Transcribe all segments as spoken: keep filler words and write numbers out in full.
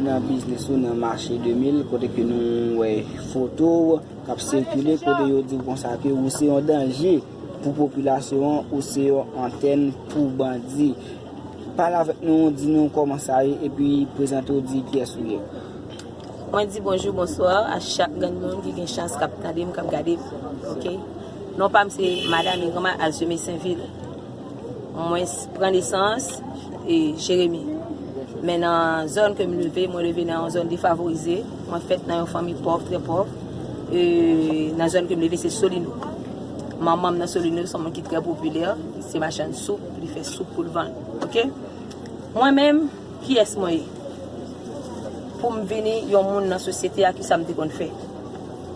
Nan biznis ou nan mache de mil, kote ke nou wè foto w k ap sikile, kote yo di w konsa ke ou se yon danje pou popilasyon an, ou se yon antèn pou bandi. Pale avèk nou, di nou kòman sa ye, epi prezante w, di kiyès ou ye. Mwen di bonjou, bonswa a chak grenn moun ki gen chans k ap tande m, k ap gade m. Ok? Non pa m se Madan Irma Alcime Sainvil. Mwen pran nesans e Jeremi. Men nan zòn ke m leve, mwen leve nan yon zòn defavorize. Mwen fèt nan yon fanmi pòv, trè pòv. E nan zòn ke m leve se Solino. Manman m nan Solino se yon moun ki trè popilè. Se machann soup, li fè soup pou l vann. Ok? Mwen menm, kiyès mwen ye? Pou m vini yon moun nan sosyete a, kisa m te konn fè?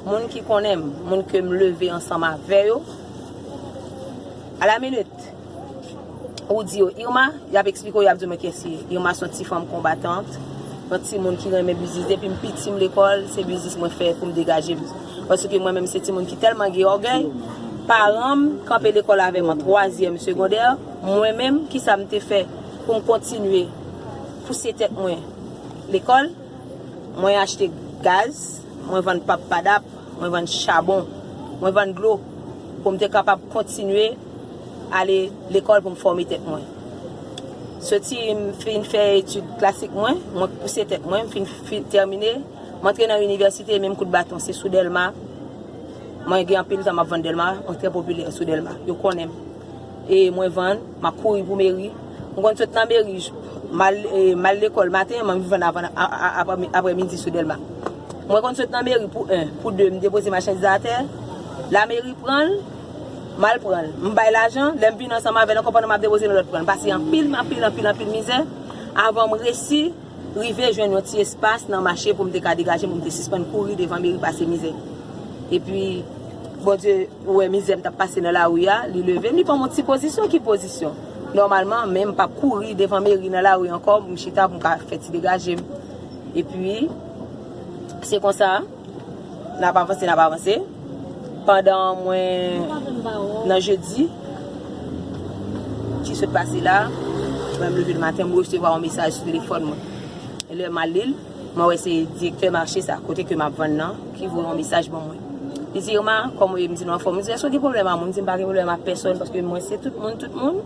Moun ki konnen m, moun ke m leve ansanm avè yo, alaminit, ou di yo Irma, y ap eksplike w, y ap di w men kiyès li ye. Irma se yon ti fanm konbatant, yon timoun ki renmen biznis. Depi m piti, m lekòl, se biznis mwen fè pou m degaje m. Paske mwen menm se timoun ki tèlman gen ògèy, paran m kanpe lekòl avè m an twazyèm segondè, mwen menm, kisa m te fè pou m kontinye pouse tèt mwen lekòl? Mwen achte gaz, mwen vann pap padap, mwen vann chabon, mwen vann dlo pou m te kapab kontinye ale lekòl pou m fòme tèt mwen. Soti m fin fè etid klasik mwen, mwen pouse tèt mwen, m fin, fin tèmine, m antre nan inivèsite, menm kout baton, se sou Dèlma. Mwen gen anpil tan m ap vann Dèlma, mwen trè popilè sou Dèlma. Yo konnen m. E mwen vann, m ap kouri pou meri. Mwen konn sot nan meri, m al, e, m al lekòl maten, mwen vin vann avan, a, a, aprè, aprè midi sou Dèlma. Mwen konn sot nan meri pou en, pou de, m depoze machandiz atè. Lameri pran l, m al pran l. M bay lajan, lè m vin ansanm avè l ankò pandan m ap depoze l, lòt pran l. M pase anpil, anpil, anpil, anpil mizè avan m resi rive jwenn yon ti espas nan mache pou m te ka degaje m, pou m te sispann kouri devan meri pase mizè. Epi, Bondye wè mizè m t ap pase nan lari a, li leve m, li ban m yon ti pozisyon. Ki pozisyon? Nòmalman, men m p ap kouri devan meri nan lari ankò, m chita pou m ka fè ti degaje m. Epi, se konsa, n ap avanse, n ap avanse. Pandan mwen nan jedi ki sot pase la, mwen m leve le maten, m resevwa yon mesaj sou telefòn mwen. E lè m al li l, mwen wè se direktè mache sa, kote ke m ap vann nan, ki voye yon mesaj ban mwen. Li di, Irma, kòman w ye? M di, nou anfòm. Li di, èske w gen pwoblèm a moun? M di, m pa gen pwoblèm a pèsòn, paske mwen se tout moun, tout moun.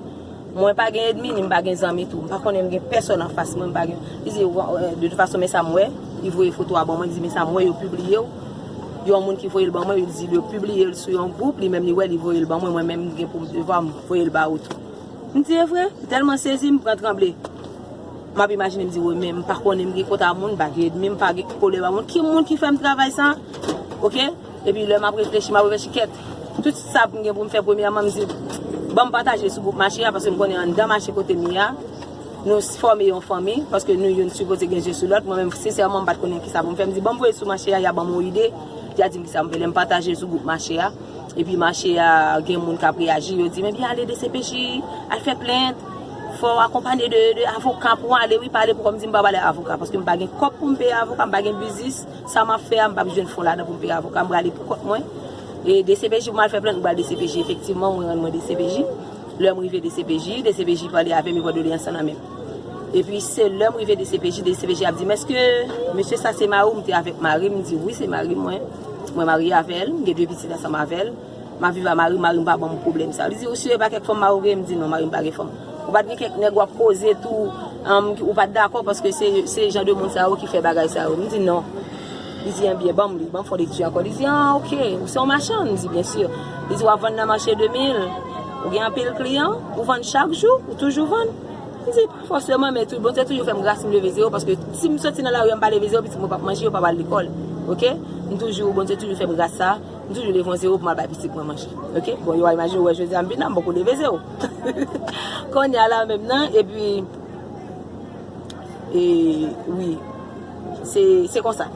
Mwen pa gen ènmi, ni m pa gen zanmi tou. M pa konnen m gen pèsòn anfas mwen, m pa gen. Li di, de tout fason, men sa m wè. Li voye foto a ban mwen, li di, men sa m wè, yo pibliye w. Yon moun ki voye l ban mwen, li di, yo pibliye l sou yon gwoup, li menm li wè, li voye l ban mwen, mwen menm, m gen pou m devwa, m voye l ba ou tou. M di, e vre? M tèlman sezi, m pran tranble. M ap imajine, m di, wi, men m pa konnen, m gen kont a moun, m pa gen ènmi, m pa gen pwoblèm a moun. Ki moun ki fè m travay sa? Ok? Epi lè m ap reflechi, m ap reflechi kèt. Tout sa m gen pou m fè, premyèman, m di, ban m pataje l sou gwoup mache a, paske m konnen anndan mache kote m ye a, nou fòme yon fanmi, paske nou youn sipoze gen je sou lòt. Mwen menm, sensèman, m pa t konnen kisa pou m fè. M di, ban m voye l sou mache a, y a ban m yon ide, y a di m kisa m fè. Lè m pataje l sou gwoup mache a, epi mache a, gen moun k ap reyaji, yo di, men byen ale D C P J, al fè plent, fò w akonpanye de, de avoka pou w ale, wi, pale pou kò. M di, m pa pale avoka, paske m pa gen kòb pou m peye avoka, m pa gen biznis, sa m ap fè a, m p ap jwenn fon ladan pou m peye avoka, m prale pou kont mwen. E D C P J, pou m al fè plent, m pral D C P J, efektivman, mwen rann mwen D C P J. Lè m rive D C P J, D C P J pale avè m, li pran doleyans lan nan men m. Epi se lè m rive D C P J, D C P J ap di m, èske mesye sa se mari w? M te avèk mari m, m di, wi, se mari mwen. Mwen marye avè l, m gen de pitit ansanm avè l. M ap viv a mari m, mari m pa ban m pwoblèm sa. Li di, ou si e pa kèk fanm mari w gen? M di, non, mari m pa gen fanm. Ou pa t gen kèk nèg w ap koze tou, um, ou pa t dakò, paske se, se jan de moun sa yo ki fè bagay sa yo. M di, non. Li di, enbyen, ban m li, ban m fè yon lekti ankò. Li di, ah, ok, ou se yon machann? M di, byen si. Li di, w ap vann nan mache de mil, ou gen anpil kliyan, ou vann chak jou, ou toujou vann? M di, pa fòseman, men tou, Bondye toujou fè m gras, m leve zewo, paske si m soti nan lari a, m pa leve zewo, pitit mwen p ap manje, yo p ap al lekòl. Ok? M toujou, Bondye toujou fè m gras sa, m toujou leve yon zewo pou m al bay pitit mwen manje. Ok? Bon, yo a imajine, ou wè, jodi a, m vin la, m poko leve zewo. Kounye a la menm nan, epi, e, wi, se, se konsa.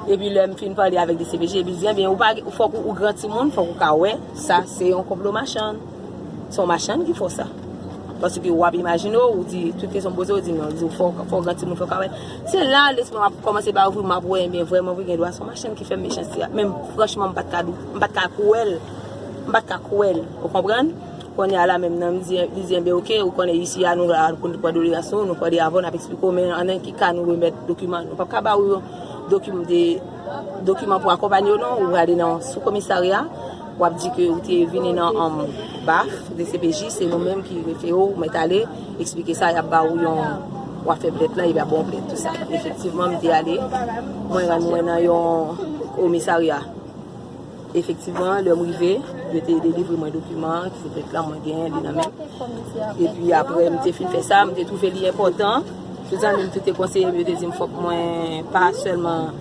Epi lè m fin pale avèk D C P J, epi li di, enbyen, ou pa, fòk ou, ou gran timoun, fòk ou ka wè, sa, se yon konplo machann. Se yon machann ki fè w sa. Paske w ap imajine w, ou di, tout kesyon poze, ou di non, li di w fò, fò gran timoun fè w ka wè. Se la, lespri m ap kòmanse pa ouvri, m ap wè, men vrèman, vre, gen dwa se yon machann ki fè m mechanste a. Men franchman, m pa t ka dou, m pa t ka kwè l. M pa t ka kwè l. Ou konprann? Kounye a la menm nan, m di, li di, enben, oke, ou konnen isi a, nou la pou n pran doleyans nou, nou pale avè w, n ap eksplike w, men an ki ka nou remèt dokiman. Nou p ap ka ba ou yon dokim-, de, dokiman pou akonpanye w, non, ou prale nan sou komisarya, w ap di ke ou te vini nan, um, baf, D C P J, se nou menm ki refere w, ou mèt ale, eksplike sa, y ap ba ou yon, w ap fè plent lan, epi y ap ba w plent, tou sa. Efektivman, m te ale, mwen rann mwen nan yon komisarya. Efektivman, lè m rive, yo te delivre mwen dokiman, ki se plent lan, mwen gen li nan men m. Epi apre, m te fin fè sa, m te twouve li enpòtan. Tout zanmi m tou te konseye m, yo te di m fòk mwen pa sèlman,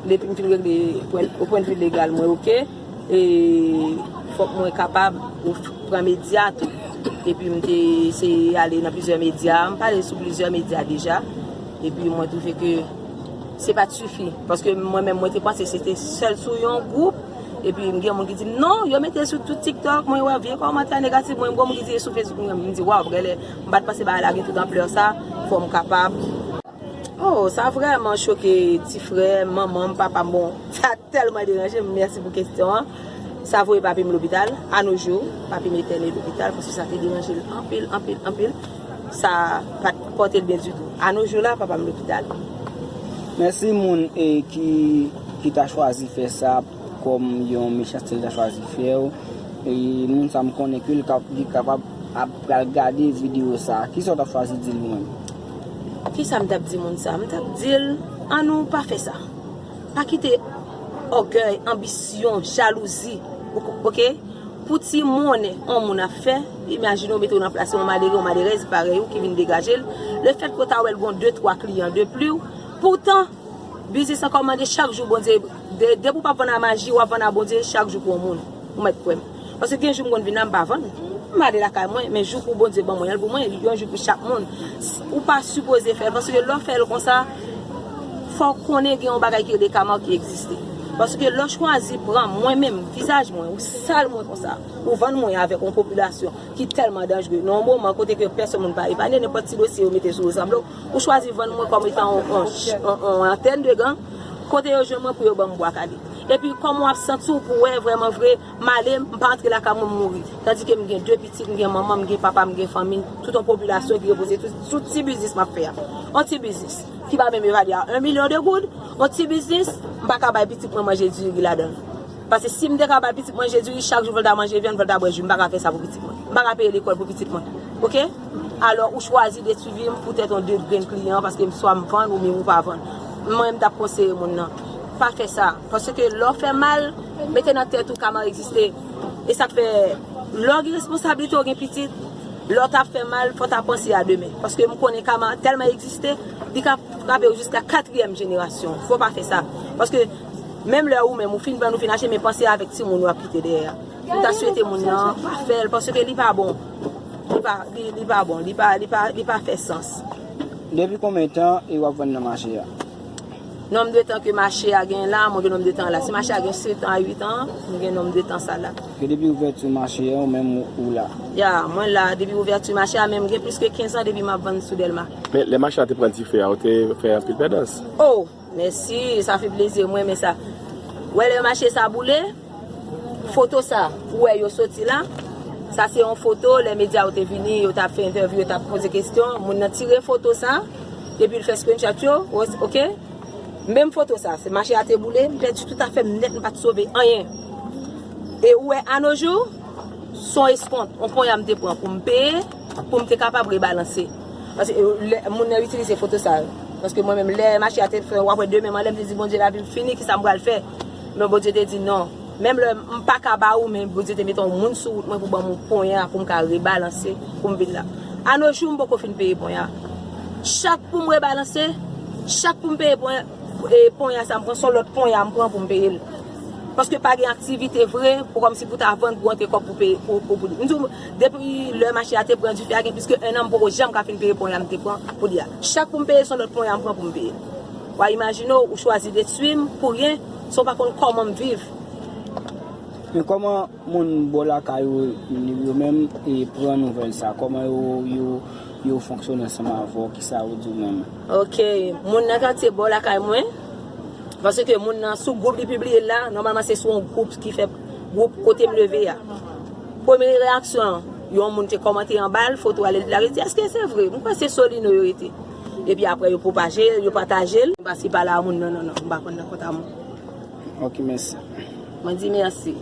depi m fin regle pwen, o pwennvi legal, mwen oke. E fòk mwen kapab pran medya tou. Epi m te eseye ale nan plizyè medya. M pale sou plizyè medya deja. Epi mwen twouve ke se pa t sifi. Paske mwen menm, mwen te panse se te sèl sou yon gwoup. Epi m gen moun ki di m, "Non, yo mete sou tout TikTok." Mwen wè vye kòmantè negatif. Mwen gen moun ki di e sou Facebook. Mwen, m di, "Waw, genlè m pa t panse bagay la gen tout anplè sa." Fò m kapab. Oh, sa vrèman choke ti frè m, manman m, papa m. Bon, sa tèlman deranje m. Mèsi pou kesyon an. Sa voye papi m lopital. A no jou, papi m entène lopital paske sa te deranje l anpil, anpil, anpil. Sa pa t pòte l byen ditou. A no jou la, papa m lopital. Mèsi moun e, ki, ki ta chwazi fè sa kòm yon mechanste l ta chwazi fè w. E moun sa m konnen ke l kap, li kapab ap pral gade videyo sa. Kisa w ta chwazi di l ou menm? Kisa m t ap di moun sa? M t ap di l, annou pa fè sa. Pa kite ògèy, anbisyon, jalouzi, oke? Pou ti monnen yon moun ap fè, imajine w mete w nan plas yon malere, yon malerèz parèy ou ki vin degaje l. Lefètke w ta wè l gon de twa kliyan de pli w, poutan, biznis lan kòmande chak jou Bondye, de, depi w p ap vann a maji, w ap vann a Bondye chak jou pou yon moun. Ou mèt kwè m. Paske gen jou m konn vin la, m pa vann. M ale lakay mwen, men jou pou Bondye ban mwen, l pou mwen, yon jou pou chak moun. Ou pa sipoze fè l, paske lè w fè l konsa, fò w konnen gen yon bagay ki rele kama ki egziste. Paske lè w chwazi pran mwen menm, vizaj mwen, ou sal mwen konsa, ou vann mwen avèk yon popilasyon ki tèlman danjre. Nan yon moman kote ke pèsonn moun pa epanye, nenpòt ti dosye yo mete sou zam lo, ou chwazi vann mwen kòm etan yon, yon, yon, yon antèn de gang, kote yo jwenn mwen pou yo ban m bwa kale. Epi kòman w ap santi w pou wè vrèman vre, m ale, m pa antre lakay mwen, m mouri. Tandike m gen de pitit, m gen manman, m gen papa, m gen fanmi, tout yon popilasyon ki repoze tout, sou ti biznis m ap fè a. Yon ti biznis ki pa menm evalye a yon milyon de goud, yon ti biznis, m pa ka bay pitit mwen manje diri ladan l. Paske si m te ka bay pitit manje diri, chak jou fò l ta manje vyann, fò l ta bwè ji, m pa ka fè sa pou pitit mwen. M pa ka peye lekòl pou pitit mwen. Oke? Alò, ou chwazi detwi vi m poutèt yon de grenn kliyan, paske swa m vann oubyen ou pa vann. Mwen, m t ap konseye moun nan, pa fè sa. Paske lè w fè mal, mete nan tèt ou kama egziste. E sa k fè, lè w gen responsablite, w gen pitit, lè w t ap fè mal, fò w ta panse a demen. Paske m konnen kama tèlman egziste, li ka frape w jiska katriyèm jenerasyon. Fò w pa fè sa. Paske menm lè ou menm, ou fin vann, ou fin achte, men panse avèk timoun ou ap kite dèyè a. M ta swete moun nan pa fè l, paske li pa bon. Li pa, li, li pa bon. Li pa, li pa, li pa fè sans. Depi konbyen tan e w ap vann nan mache a? Nonm de tan ke mache a gen la, mwen gen nonm de tan la. Si mache a gen sèt an a uit an, mwen gen nonm de tan sa la. Ke depi ouvèti mache a, ou menm ou, ou la? Ya, mwen la depi ouvèti mache a, men mwen gen plis ke kenz an depi m ap vann sou Dèlma. Men lè mache a te pran dife a, ou te fè anpil pèdans? Oh, mèsi, sa fè plezi, mwen renmen sa. Ou wè lè mache sa boule, foto sa, ou wè yo soti la, sa se yon foto, lè medya yo te vini, yo t ap fè entèvyou, yo t ap poze kesyon, moun nan tire foto sa, epi l fè screenshot yo, oke? Menm foto sa, se mache a te boule, m pèdi tout afè m nèt, m pa t sove anyen. E ou wè, a no jou, se yon eskont, yon ponya m te pran pou m peye, pou m te kapab rebalanse. Paske, e, lè, moun nan itilize foto sa, paske mwen menm, lè mache a te fè, w ap wè demen m anlè, m te di, Bondye, lavi m fini, kisa m pral fè? Men Bondye te di, non. Menm lè m pa ka ba ou, men Bondye te mete yon moun sou wout mwen pou ban m yon ponya pou m ka rebalanse, pou m vin la. A no jou, m poko fin peye ponya. Chak pou m rebalanse, chak pou m peye ponya, e, ponya sa m pran, se yon lòt ponya m pran pou m peye l. Paske pa gen aktivite vre, pou kòmsi pou ta vann, pou antre kòb pou peye, pou, pou, pou li. M di w, depi lè mache a te pran dife a, gen plis ke en an, m poko janm ka fin peye ponya m te pran pou li a. Chak pou m peye, se yon lòt ponya m pran pou m peye l. W a imajine w, ou chwazi detwi m pou ryen, san w pa konn kòman m viv. Men kòman moun bò lakay ou yo menm e pran nouvèl sa? Kòman yo, yo, yo fonksyone ansanm avè w? Kisa yo di w menm? Oke, moun nan katye bò lakay mwen, paske moun nan sou gwoup li pibliye l la, nòmalman se sou yon gwoup ki fè gwoup kote m leve a. Premye reyaksyon an, Yon moun te kòmante anba l, foto a, li te lage, di, èske se vre? M kwè se Solino yo rete. Epi apre, yo pwopaje l, yo pataje l. M pa si pale a moun, non, non, non, m pa konn nan kont a moun. Ok, mèsi. Mwen di mèsi.